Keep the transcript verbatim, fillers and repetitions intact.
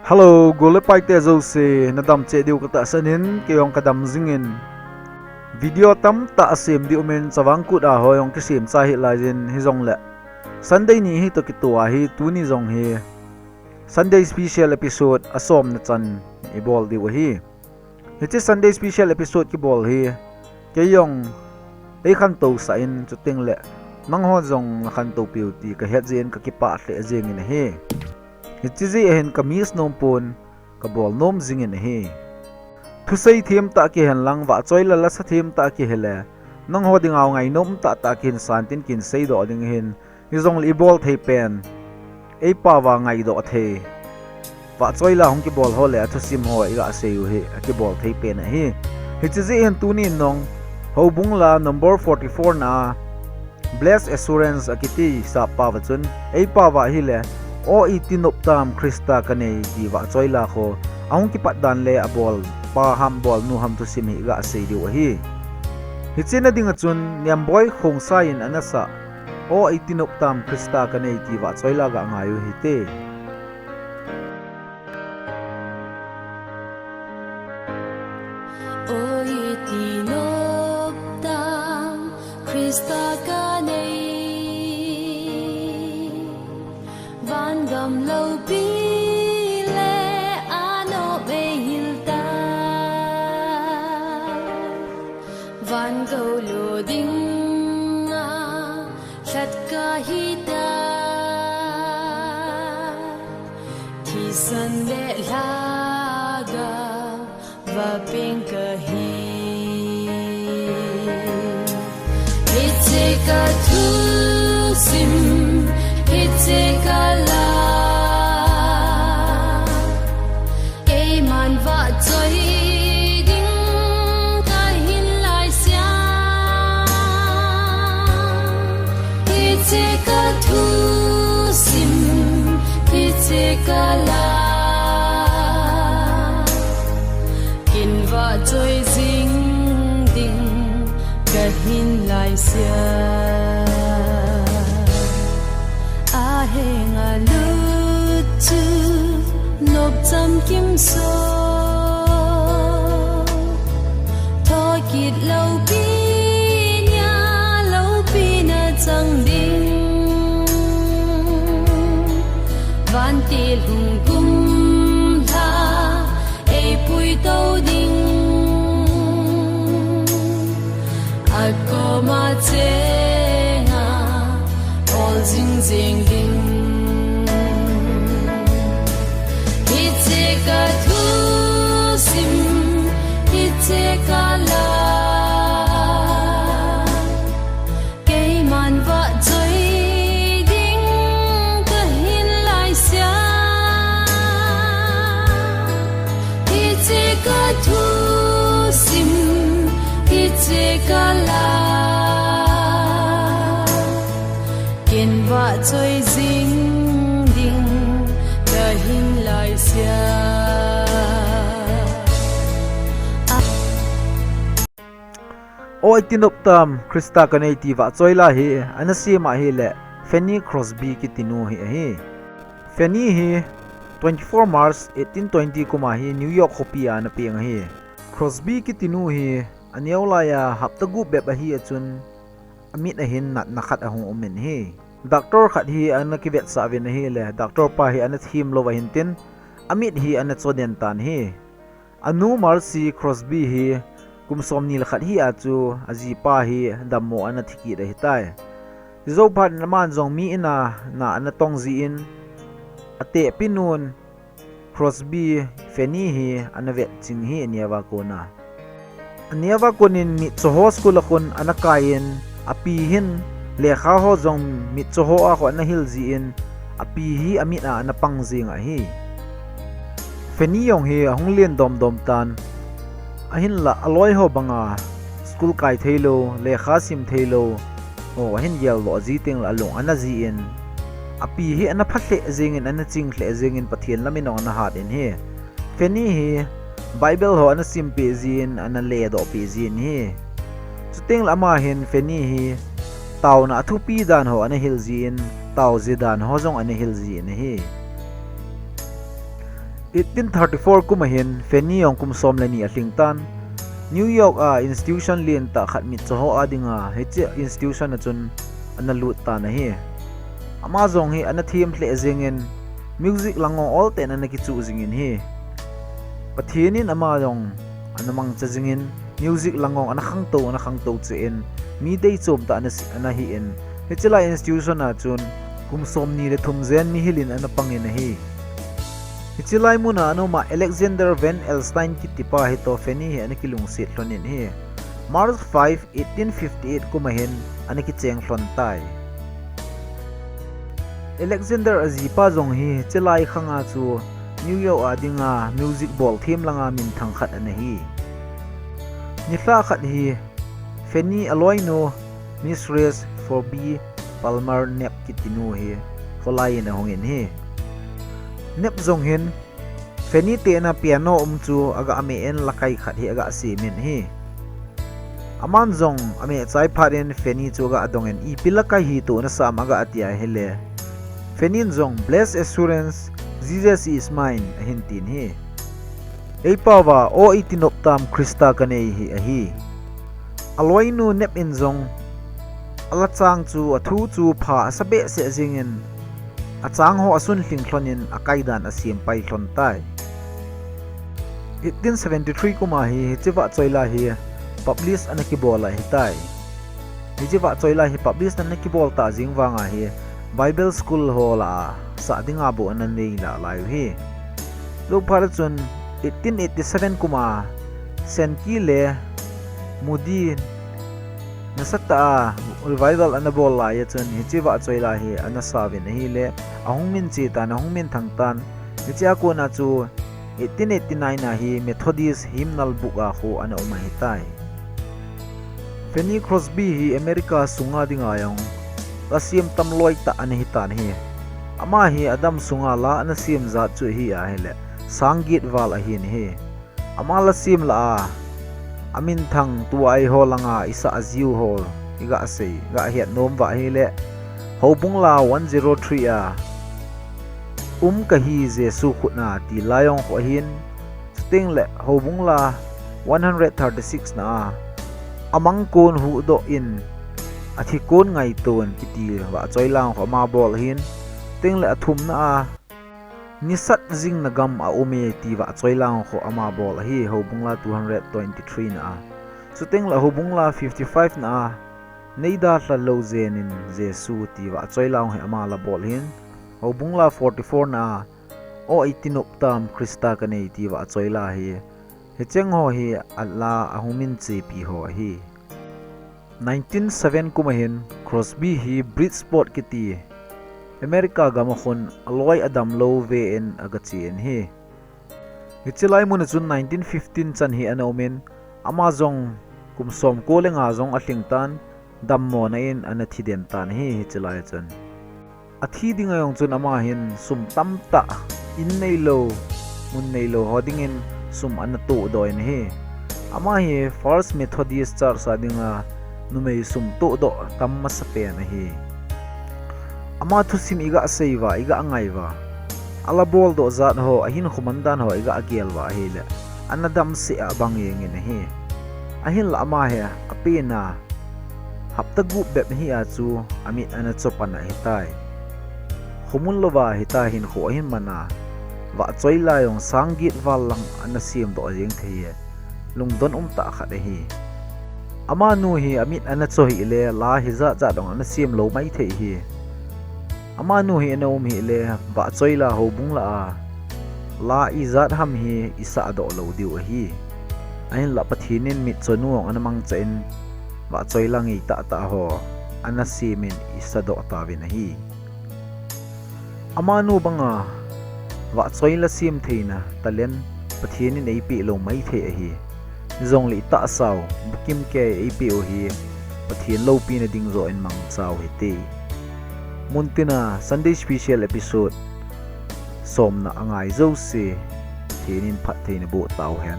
Hello, gol le paite jouse, nadam cheh diu katahsan in, kei jong kadam jingin. Video tamtah asem diu min, chavang kut a ho jong kisem cha hih laiyin, hijongle Sunday ni hi toh kitoh ahi, tuni jong hi Sunday special episode asom na chan ibol diu ahi. Hiche Sunday special episode kibol hi, kei jong eikhantou sah in, chuteng le nangho jong nakhantou piu ti kahet jeh in kakipah lheh jengin ahi. Hiche jeh ahin ka miss nom pon, kabol nom jingin ahi. Thusei them tah kihen lang, vahchoi la lasa them tah kihile, nangho dinga ngainom tahtah kihin san tin kin seidoh ding ahin, hijongle ibol thei pen, eipao va ngaidoh thei vahchoi la hung kibol ho le athusim ho iga sei u hi, akibol thei pen ahi. Hiche jeh hin tuni nong, houbung la number forty-four na, Blessed Assurance akiti sappao va chun, eipao va ahile, O iti nop tam Christa kanei ti vahchoi la kho, ahung kipat dan le abol pa ham bol nu ham thusim hi iga sei diu ahi. Hiche na dinga chun, Niamboi Khongsai in anasah, O iti nop tam Christa kanei ti vahchoi la ga ngai u hite. O iti nop tam Christa kanei, vangam loupi le anop eihil ta, van gou lo dinga lhat kahi ta, thisan le lha ga vapeng kahi. Hiche kathusim, hiche kala, keiman vahchoi ding kahin laisiam. Hiche kathusim, hiche kala, kin vahchoi jing ding kahin laisiam. Ahenga lut chu nop chamkim so, thokit loupi nia loupi na chang ding, vantil hung kumlha eipui tou ding, akoma chenga ol jing jing ding. Hiche kathusim, hiche kala, keiman vahchoi ding kahin laisiam. Hiche kathusim, hiche kala, kin vahchoi jing ding kahin laisiam. O iti nop tam Christa kanei ti vahchoi la hi, ana sem ahile Fanny Crosby kitinu hi ahi. Fanny hi twenty-four March eighteen twenty kum a hi New York khopi a ana peng ahi. Crosby kitinu hi aneo laiya hapta gup bep ahi a chun amit ahin natna khat ahung um in ahi. Doctor khat hi ana kivetsah uvin ahile, doctor pa hi ana themlou ahin tin, amit hi ana choden tan ahi. Anu Mercy Crosby hi kum somni le khat hi a chu ajipa hi dammo ana thi kit ahitai. Hijou phat in aman jong mi in a na ana tong jin, atehpi nun Crosby Fanny hi ana vetching hi aneo a kona. Aneo a konin mitcho ho school a kon ana kai in, api hin lekha ho jong mitcho ho a kon ana hil jin, api hi amit a ana pang jing ahi. Fanny jong hi ahung len domdom tan, ahinla aloi ho banga school kai theilou, lekha sim theilou ho ahin geldoh ji teng le alung ana jin, api hi ana pha lheh jengin, ana ching lheh jengin, Pathen lam in jong ana hat in ahi. Fanny hi Bible ho ana simpeh jin, ana ledoh peh jin ahi. Chuteng le ama hin Fanny hi taona athupi dan ho ana hil jin, taoji dan ho jong ana hil jin ahi. Eighteen thirty-four kum a hin Fanny jong kum som le ni alhing tan. New York a institution lentah khat mitcho ho a dinga hiche institution a chun ana lut tan ahi. Ama jong hi ana them lheh jingin, music lang jong olten ana kichuh jingin hi. Pathen in ama jong ana mangcha jingin, music lang jong ana khangtou, ana khangtou cheh in, mi deichom tah ana si-, ana hi in, hiche lai institution a chun kum som ni le thum jen mihil in ana pang in ahi. Hiche lai mun a ana um a Alexander Van Alstyne kiti pa hi toh Fanny hi ana kilungset lhon in hi. March five, eighteen fifty-eight kum a hin ana kicheng lhon tai. Alexander ajipa jong hi hiche lai khang a chu New York a dinga music bol them langa minthang khat ana hi. Nilhah khat hi Fanny aloinu Mistress Phoebe Palmer Knapp kiti nu hi kholai in ahung in hi. Knapp jong hin Fanny te na piano um chu aga me in lakai khat hi aga sem in hi. Aman jong ameh chai phat in Fanny chu aga dong in, ipi lakai hi tu nasa ham aga ti ahile, Fanny in jong, "Blessed Assurance, Jesus is mine," ahin tin hi. Ei pau va, "O eitinop tam, Christa kanei hi," ahi. Aloinu Knapp in jong, ala chang chu, athu chu pha asa behseh jingin, achang ho asun lhing lhon in, akai dan asem pai lhon tai. Eighteen seventy-three kum a hi, hiche vahchoi la hi publish ana kibol ahitai. Hiche vahchoi la hi publish ana kibol ta jing vang a hi, Bible School ho la a sah dinga bou ana nei la lai u hi. Chuphat a chun eighteen eighty-seven kum a Sankey le Moody nasatah a revival ana bol lai a chun hiche vahchoi la hi ana sa uvin ahile, ahung minche tan, ahung minthang tan. Hiche a kon a chu eighteen eighty-nine a hi Methodist Hymnal Book a khu ana um ahitai. Fanny Crosby hi America sunga dinga jong la sem tam loi tah ana hi tan hi. Ama hi adam sunga la ana sem jat chu hi ahile, sang get val ahin hi. Ama la sem la a, aminthang tua eiho langa isah jiu ho iga sei, iga het nom uva ahile, Houbung la one zero three a, "Um kahi Jesu khut na," ti la jong khu ahin, chuteng le Houbung la one hundred thirty-six na a, "Amang kon huhdoh in, athi kon ngaiton," kiti vahchoi la jong khu ama bol ahin, chuteng le athumna a, "Nisat jing na gam a um e," ti vahchoi la jong khu ama bol ahi, Houbung la two hundred twenty-three na a. Chuteng le Houbung la fifty-five na a, "Nei dalha lou jen in Jesu," ti vahchoi la jong hi ama la bol ahin, Houbung la forty-four na a, "O eitinop tam, Christa kanei," ti vahchoi la hi. Hicheng ho hi ala ahung minchepi ho ahi. Nineteen seven kum a hin Crosby hi Bridgeport kiti America gam a khun aloi adam lou ve in aga che in hi. Hiche lai mun a chun nineteen fifteen chan hi ana um in, ama jong kum somko le nga jong alhing tan, dammona in ana thi den tan hi, hiche lai a chun. Athi ding a jong chun ama hin sum tamtah, in neilou, mun neilou ho dingin sum ana tohdoh in ahi. Ama hi First Methodist Church a dinga numei sum tohdoh tam masapen ahi. Ama thusim iga sei uva, iga ngai uva, ala boldoh jat ho, ahinkho man dan ho iga gel uva ahile, ana damsel a bang jeng in ahi. Ahinla ama hi apen a hapta gup bep hi a chu amit ana cho pan ahitai. Khomun louva hitia hinkho ahin man a, vahchoi la jong sang get val lang ana semdoh jeng thei hi, lungdon umtah khat ahi. Amanu hi amit ana cho hih le la hijat jat jong ana sem lou maithei hi. Amanu hi ana um hih le, vahchoi la houbung lah a la ijat ham hi isahdoh lou diu ahi. Ahinla Pathen in mitcho nu jong ana mangcha in, vahchoi la ngeitah tah ho ana sem in isahdoh tauvin ahi. Amanu banga vahchoi la sem theina talent Pathen in eipeh lou maithei ahi. Hijongle itahsa u, bukim kei eipeh u hi Pathen loupina ding joh in mangcha u hite. Muntina Sunday Special Episode somna angai jouse, Pathen in phattheina boh tauhen.